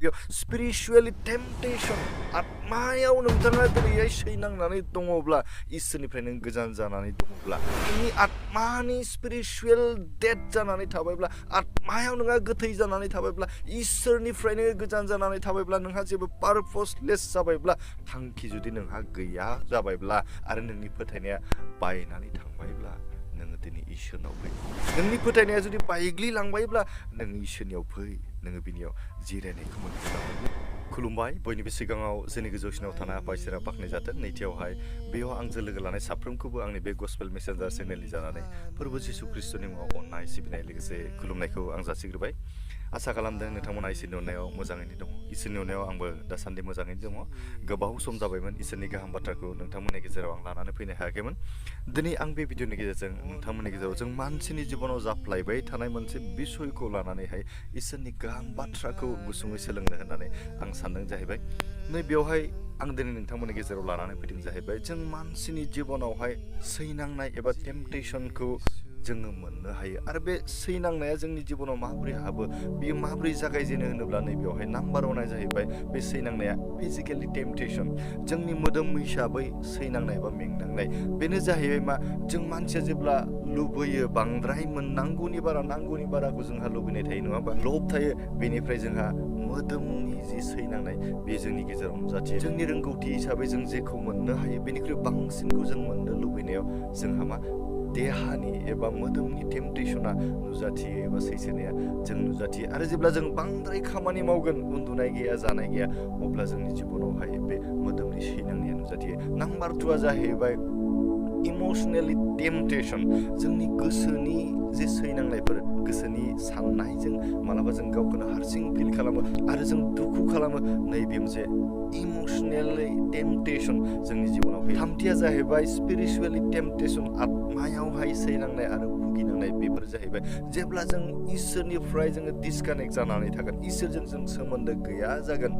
बेयाव spiritually temptation आत्मायाव नोंथाङा दिनैहाय सैनांनानै दङब्ला इसोरनिफ्राय नों गोजान जानानै दङब्ला नोंनि आत्मानि spiritual death जानानै थाबायब्ला आत्मायाव नोंहा गोथै जानानै थाबायब्ला इसोरनिफ्राय नों गोजान जानानै थाबायब्ला नोंहा जेबो purposeless जाबायब्ला थांखि जुदि नोंहा गैया जाबायब्ला आरो नोंनि फोथायनाया बायनानै थांबायब्ला नोङो दिनै इसोरनाव फै नोंनि फोथायनाया जुदि बायग्लिलांबायब्ला नों इसोरनियाव फै नोङो बिनियाव जिरायनायखौ मोनगोन खुलुमबाय बयनिबो सिगाङाव जोंनि गोजौसिनाव थानाय आफा इसोरा बाख्नाय जाथों नैथियावहाय बेयाव आंजों लोगो लानाय साफ्रोमखौबो आंनि बे गस्पेल मेसेन्जार चेनेलनि जानानै फोरबो जिसु ख्रिस्टनि मुङाव अननाय सिबिनाय लोगोसे खुलुमनायखौ आं जासिग्रोबाय आसा खालामदों नोंथांमोना इसोरनि अननायाव मोजाङैनो दङ इसोरनि अननायाव आंबो दासान्दि मोजाङैनो दङ गोबाव सम जाबायमोन इसोरनि गाहाम बाथ्राखौ नोंथांमोननि गेजेराव आं लानानै फैनो हायाखैमोन दिनै आं बे भिडिअनि गेजेरजों नोंथांमोननि गेजेराव जों मानसिनि जिबनाव जाफ्लायबाय थानाय मोनसे बिसयखौ लानानैहाय इसोरनि गाहाम बाथ्राखौ गुसुङै सोलोंनो होननानै आं सानदों जाहैबाय नै बेवहाय आं दिनै नोंथांमोननि गेजेराव लानानै फैदों जाहैबाय जों मानसिनि जिबनावहाय सैनांनाय एबा टेम्पटेसनखौ जोङो मोननो हायो आरो बे सैनांनाया जोंनि जिबनाव माबोरै हाबो बियो माबोरै जागायजेनो होनोब्ला नै बेवहाय नाम्बार 1 जाहैबाय बे सैनांनाया फिजिकेलि टेम्पटेसन जोंनि मोदोम हिसाबै सैनांनाय एबा मेंनांनाय बेनो जाहैबाय मा जों मानसिया जेब्ला लुबैयो बांद्राय नांगौनि बाराखौ जोंहा लुबैनाय थायो नङा होमबा लब थायो बेनिफ्राय जोंहा मोदोमनि जि सैनांनाय बे जोंनि गेजेराव नुजाथियो जोंनि रोंगौथि हिसाबै जों जेखौ मोननो हायो बेनिख्रुइ बांसिनखौ जों मोननो लुबैनायाव जोंहा मा देहानि एबा मोदोमनि टेम्पटेसना नुजाथियो एबा सैसोनाया जों नुजाथियो आरो जेब्ला जों बांद्राय खामानि मावगोन उन्दुनाय गैया जानाय गैया अब्ला जोंनि जिबनावहाय बे मोदोमनि सैनांनाया नुजाथियो नाम्बार 2 जाहैबाय इमोशनेलि टेम्पटेसन जोंनि गोसोनि जे सैनांनायफोर गोसोनि साननायजों मालाबा जों गावखौनो हारसिं फिल खालामो आरो जों दुखु खालामो नैबे मोनसे इमोशनेलि टेम्पटेसन जोंनि जिबनाव फैयो थामथिया जाहैबाय स्पिरिचुवेलि टेम्पटेसन आत्मायावहाय सैनांनाय आरो भुगिनांनाय बेफोर जाहैबाय जेब्ला जों इसोरनिफ्राय जोङो डिसकानेक्ट जानानै थागोन इसोरजों जों सोमोन्दो गैया जागोन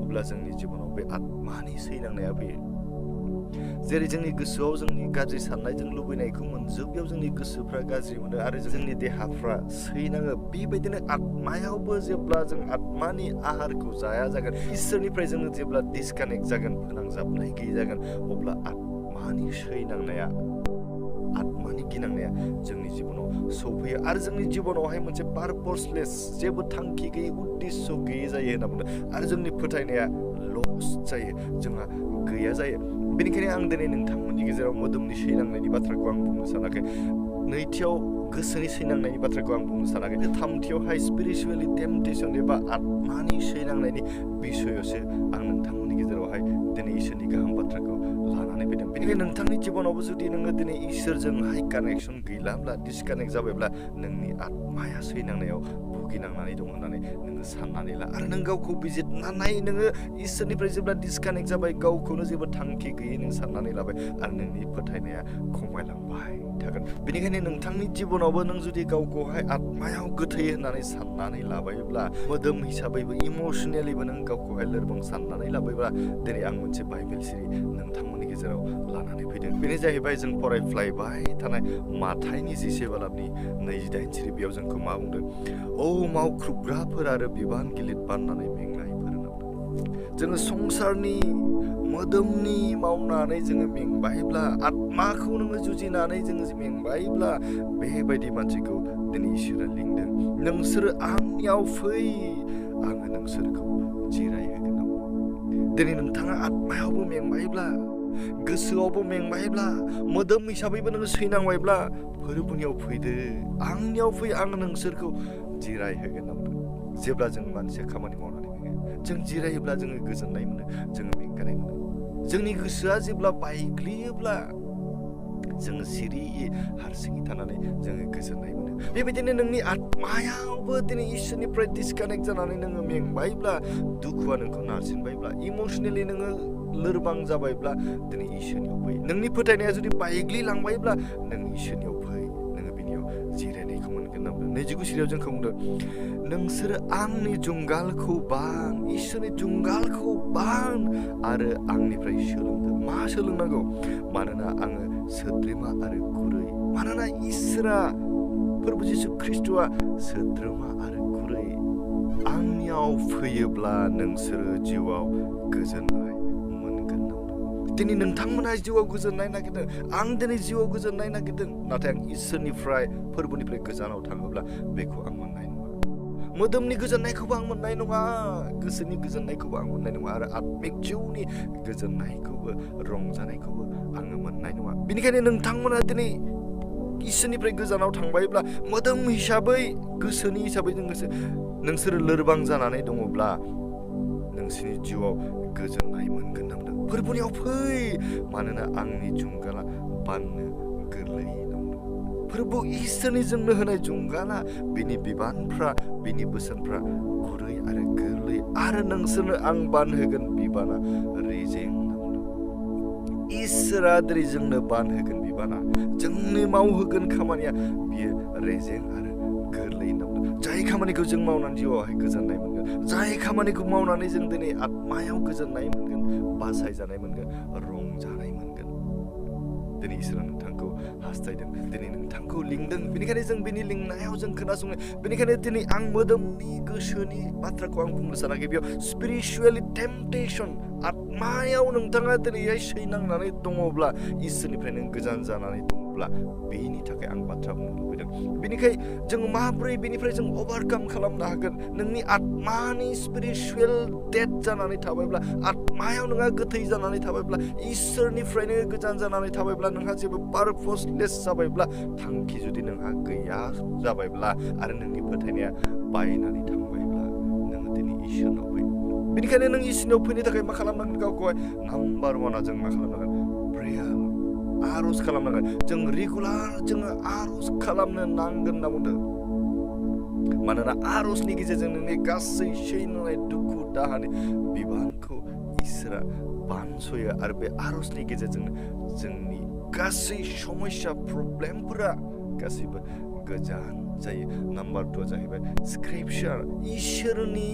अब्ला जोंनि जिबनाव बे आत्मानि सैनांनाया फैयो जेरै जोंनि गोसोआव जोंनि गाज्रि साननाय जों लुबैनायखौ मोनजोबैयाव जोंनि गोसोफ्रा गाज्रि मोनो आरो जोंनि देहाफ्रा सैनाङो बेबायदिनो आत्मायावबो जेब्ला जों आत्मानि आहारखौ जाया जागोन इसोरनिफ्राय जोङो जेब्ला डिसकानेक्ट जागोन फोनांजाबनाय गैयै जागोन अब्ला आत्मानि सैनांनाया आत्मानि गिनांनाया जोंनि जिबनाव सौफैयो आरो जोंनि जिबनावहाय मोनसे पारपसलेस जेबो थांखि गैयै उद्देश्य गैयै जायो होनना बुंदों आरो जोंनि फोथायनाया लस जायो जोंहा गैया जायो बेनिखायनो आं दिनै नोंथांमोननि गेजेराव मोदोमनि सैनांनायनि बाथ्राखौ आं बुंनो सानाखै नैथियाव गोसोनि सैनांनायनि बाथ्राखौ आं बुंनो सानाखै थामथियावहाय स्पिरिचुवेलि टेम्पटेसन एबा आत्मानि सैनांनायनि बिसयावसो आं नोंथांमोननि गेजेरावहाय दिनै इसोरनि गाहाम बाथ्राखौ लानानै फैदों बेनिखायनो नोंथांनि जिबनावबो जुदि नोङो दिनै इसोरजोंहाय कानेक्सन गैलाब्ला डिसकानेक्ट जाबायब्ला नोंनि आत्माया सैनांनायाव भुगिनांनानै दं होननानै नोङो साननानै ला आरो नों गावखौ बिजिरनानै नोङो इसोरनिफ्राय जेब्ला डिसकानेक्ट जाबाय गावखौनो जेबो थांखि गैयै नों साननानै लाबाय आरो नोंनि फोथायनाया खमायलांबाय थागोन बेनिखायनो नोंथांनि जिबनावबो नों जुदि गावखौहाय आत्मायाव गोथै होननानै साननानै लाबायब्ला मोदोम हिसाबैबो इमोशनेलिबो नों गावखौहाय लोरबां साननानै लाबायब्ला दिनै आं मोनसे बाइबेल सिरि नोंथांमोननि गेजेराव लानानै फैदों बेनो जाहैबाय जों फरायफ्लायबाय थानाय माथाइनि 11 बालाबनि 28 सिरि बेयाव जोंखौ मा बुंदों औ मावख्रुबग्राफोर आरो बिबान गिलिर बाननानै मेंनायफोर जोङो संसारनि मोदोमनि मावनानै जोङो मेंबायब्ला आत्माखौ नोङो जुजिनानै जोङो मेंबायब्ला बेबायदि मानसिखौ दिनै इसोरा लिंदों नोंसोरो आंनियाव फै आङो नोंसोरखौ जिरायहोगोन दिनै नोंथाङा आत्मायावबो मेंबायब्ला गोसोआवबो मेंबायब्ला मोदोम हिसाबैबो नोङो सैनांबायब्ला फोरबोनियाव फैदो आंनियाव फै आं नोंसोरखौ जिरायहोगोन जेब्ला जों मानसिया खामानि मावनानै मेङो जों जिरायोब्ला जोङो गोजोननाय मोनो जोङो मेंगानाय मोनो जोंनि गोसोआ जेब्ला बायग्लियोब्ला जोङो सिरियै हारसिङै थानानै जोङो गोजोननाय मोनो बेबायदिनो नोंनि आत्मायावबो दिनै इसोरनिफ्राय डिसकानेक्ट जानानै नोङो मेंबायब्ला दुखुआ नोंखौ नारसिनबायब्ला इमोशनेलि नोङो लोरबां जाबायब्ला दिनै इसोरनियाव फै नोंनि फोथायनाया जुदि बायग्लिलांबायब्ला नों इसोरनियाव फै नोङो बिनियाव जिरायनायखौ मोनगोन होनना बुंदों 29 सिरियाव जोंखौ बुंदों नोंसोरो आंनि जुंगालखौ बां इसोरनि जुंगालखौ बां आरो आंनिफ्राय सोलोंदो मा सोलोंनांगौ मानोना आङो सोद्रोमा आरो गुरै मानोना इसोरा फोरबो जिसु ख्रिस्टआ सोद्रोमा आरो गुरै आंनियाव इसोरनियाव फैयोब्ला नोंसोरो जिउआव गोजोननाय मोनगोन नामा? दिनै नोंथांमोना जिउआव गोजोननाय नागिरदों, आं दिनै जिउआव गोजोननाय नागिरदों, नाथाय आं इसोरनिफ्राय फोरबोनिफ्राय गोजानाव थाङोब्ला बेखौ आं मोननाय नङा। मोदोमनि गोजोननायखौबो आं मोननाय नङा, गोसोनि गोजोननायखौबो आं मोननाय नङा, आरो आत्मिक जिउनि गोजोननायखौबो रंजानायखौबो आङो मोननाय नङा। बेनिखायनो नोंथांमोना दिनै इसोरनिफ्राय गोजानाव थांबायब्ला, मोदोम हिसाबै गोसोनि हिसाबै नोंसोरो लोरबां जानानै दङब्ला नोंसोरनि जिउआव गोजोननाय मोनगोन नामा? फोरबोनियाव फै, मानोना आंनि जुंगाला बाननो गोरलै नामा? फोरबो इसोरनि जोंनो होनाय जुंगाला, बिनि बिबानफ्रा, बिनि बोसोनफ्रा गुरै आरो गोरलै, आरो नोंसोरनो आं बानहोगोन बिबाना रेजें नामा? इसोरा दिनै जोंनो बानहोगोन बिबाना, जोंनो मावहोगोन खामानिया बियो रेजें आरो गोरलै नामा? जाय खामानिखौ जों मावनानै जिउआवहाय गोजोननाय मोनगोन, जाय खामानिखौ मावनानै जों दिनै आत्मायाव गोजोननाय मोनगोन, बासायजानाय मोनगोन, रंजानाय मोनगोन। दिनै इसोरा नोंथांखौ हास्थायदों, दिनै नोंथांखौ लिंदों। बेनिखायनो जों बिनि लिंनायाव जों खोनासङो। बेनिखायनो दिनै आं मोदोमनि गोसोनि बाथ्राखौ आं बुंनो सानाखै, बेयाव स्पिरिचुवेलि टेम्पटेसन, आत्मायाव नोंथाङा दिनैहाय सैनांनानै दङब्ला, इसोरनिफ्राय नों गोजान जानानै दङब्ला, बेनि थाखाय आं बाथ्रा बुंनो लुबैदों। बेनिखायनो जों माब्रै बेनिफ्राय जों अभारकाम खालामनो हागोन? नोंनि आत्मानि स्पिरिचुवेल डेथ जानानै थाबायब्ला, आत्मायाव नोंहा गोथै जानानै थाबायब्ला, इसोरनिफ्रायनो गोजान जानानै थाबायब्ला, नोंहा जेबो पारपसलेस जाबायब्ला, थांखि जुदि नोंहा गैया जाबायब्ला, आरो नोंनि फोथायनाया बायनानै थांबायब्ला, नोङो दिनै इसोरनाव फै। बेनिखायनो नों इसोरनाव फैनो थाखाय मा खालामनांगोन? गावखौहाय नाम्बार वानआ जों मा खालामनांगोन? प्रेयार, आर'ज खालामनांगोन। जों रेगुलार जोङो आर'ज खालामनो नांगोन होनना बुंदों। मानोना आर'जनि गेजेरजों नोंनि गासै सैनाय दुखु दाहानि बिबानखौ इसोरा बानस'यो, आरो बे आर'जनि गेजेरजों जोंनि गासै समस्या प्रब्लेमफोरा गासैबो गोजान जायो। नाम्बार 2 जाहैबाय स्क्रिपचार, इसोरनि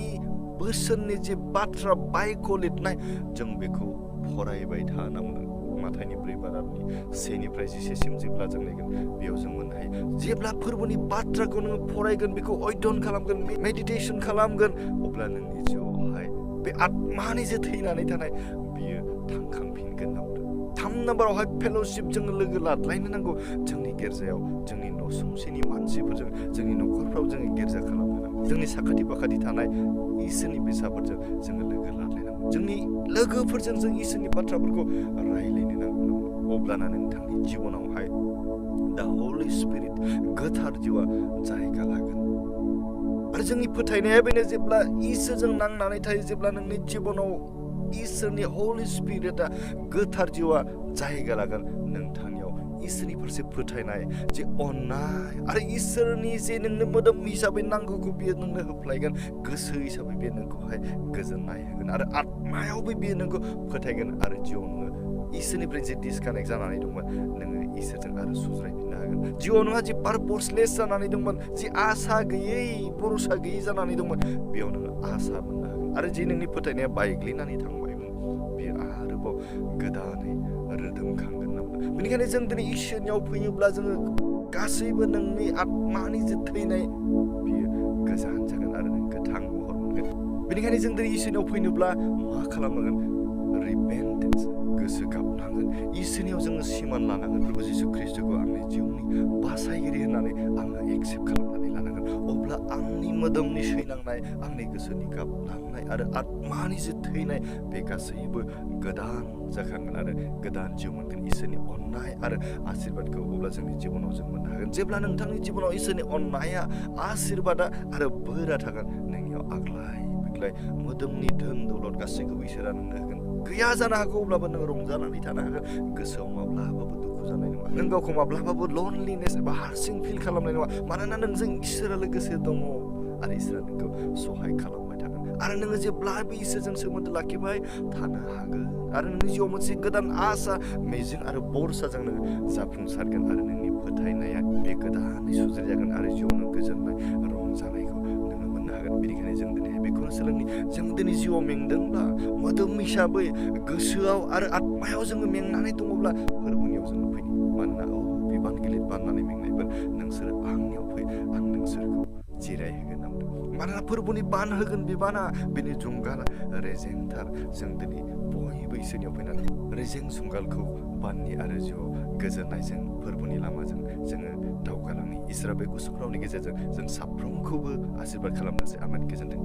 बोसोननि जे बाथ्रा बायख' लिरनाय, जों बेखौ फरायबाय थानांगौ। माथाइनि 4:1-निफ्राय 10सिम जेब्ला जों नायगोन, बेयाव जों मोननो हायो, जेब्ला फोरबोनि बाथ्राखौ नोङो फरायगोन, बेखौ अध्ययन खालामगोन, मेडिटेसन खालामगोन, अब्ला नोंनि जिउआवहाय बे आत्मानि जे थैनानै थानाय बियो थांखांफिनगोन नामा? 3 नाम्बारावहाय फेल'शिप, जोङो लोगो लाज्लायनो नांगौ। जोंनि गिर्जायाव, जोंनि न'सुंसेनि मानसिफोरजों, जोंनि न'खरफ्राव जोङो गिर्जा खालामनो नांगौ। जोंनि साखाथि फाखाथि थानाय इसोरनि फिसाफोरजों जोङो लोगो लाज्लायनांगौ। जोंनि लोगोफोरजों जों इसोरनि बाथ्राफोरखौ रायलायनो नांगौ। अब्लाना नोंथांनि जिबनावहाय दा हलि स्पिरिट, गोथार जिउआ जायगा लागोन। आरो जोंनि फोथायनाया बेनो, जेब्ला इसोरजों नांनानै थायो, जेब्ला नोंनि जिबनाव इसोरनि हलि स्पिरिटआ, गोथार जिउआ जायगा लागोन, नोंथांनियाव इसोरनि फारसे फोथायनाय, जे अननाय, आरो इसोरनि जे नोंनो मोदोम हिसाबै नांगौखौ बियो नोंनो होफ्लायगोन, गोसो हिसाबै बियो नोंखौहाय गोजोननाय होगोन, आरो आत्मायावबो बियो नोंखौ फोथायगोन, आरो जिउआव नोङो इसोरनिफ्राय जे डिसकानेक्ट जानानै दंमोन, नोङो इसोरजों आरो सुज्रायफिननो हागोन। जिउआव नोंहा जे पारपसलेस जानानै दंमोन, जे आसा गैयै, भरसा गैयै जानानै दंमोन, बेयाव नोङो आसा मोननो हागोन। आरो जे नोंनि फोथायनाया बायग्लिनानै थांबायमोन, बेयो आरोबाव गोदानै रोदोमखांगोन नामा? बेनिखायनो जों दिनै इसोरनियाव फैयोब्ला, जोङो गासैबो नोंनि आत्मानि जे थैनाय, बियो गोजान जागोन, आरो नों गोथां महर मोनगोन। बेनिखायनो जों दिनै इसोरनियाव फैनोब्ला मा खालामनांगोन? रिपेन्टेन्स, गोसो गाबनांगोन। इसोरनियाव जोङो सिमान लानांगोन, प्रभु जिसु ख्रिस्टखौ आंनि जिउनि बासायगिरि होननानै आङो एक्सेप्ट खालामनानै लानांगोन। अब्ला आंनि मोदोमनि सैनांनाय, आंनि गोसोनि गाबनांनाय, आरो आत्मानि जे थैनाय, बे गासैबो गोदान जाखांगोन, आरो गोदान जिउ मोनगोन। इसोरनि अननाय आरो आशीर्बादखौ अब्ला जोंनि जिबनाव जों मोननो हागोन। जेब्ला नोंथांनि जिबनाव इसोरनि अननाया, आशीर्बादा आरो बोरा थागोन, नोंनियाव आग्लाय बिग्लाय मोदोमनि धोन दौलत गासैखौबो इसोरा नोंनो होगोन। गैया जानो हागौ, अब्लाबो नों रंजानानै थानो हागोन। गोसोआव माब्लाबाबो दुखु जानाय नङा। नों गावखौ माब्लाबाबो लनलिनेस एबा हारसिं फिल खालामनाय नङा। मानोना नोंजों इसोरा लोगोसे दङ, आरो इसोरा नोंखौ सहाय खालामबाय थागोन। आरो नोङो जेब्लाबो इसोरजों सोमोन्दो लाखिबाय थानो हागोन। आरो नोंनि जिउआव मोनसे गोदान आसा, मिजिं आरो बरसाजों नोङो जाफुंसारगोन। आरो नोंनि फोथायनाया बे गोदानै सुज्राय जागोन, आरो जिउआव नों गोजोननाय, रंजानायखौ नोङो मोननो हागोन। बेनिखायनो जों दिनै बेखौनो सोलोंनि। जों दिनै जिउआव मेंदोंब्ला, मोदोम हिसाबै, गोसोआव आरो आत्मायाव जोङो मेंनानै दङब्ला, फोरबोनियाव जोङो फैनि। मानोना बिबान गिलिर बाननानै मेंनायफोर, नोंसोरो आंनियाव फै, आं नोंसोरखौ जिरायहोगोन। मानोना फोरबोनि बान होगोन बिबाना बिनि जुंगाला रेजेंथार जों दिनै बयबो इसोरनियाव फैनानै रेजें जुंगालखौ बाननि आरो जिउआव गोजोननायजों फोरबोनि लामाजों जोङो दावगालांनि इसोरा बे गुसुं रावनि गेजेरजों जों साफ्रोमखौबो आशीर्बाद खालामनोसै आमेन गोजोनथों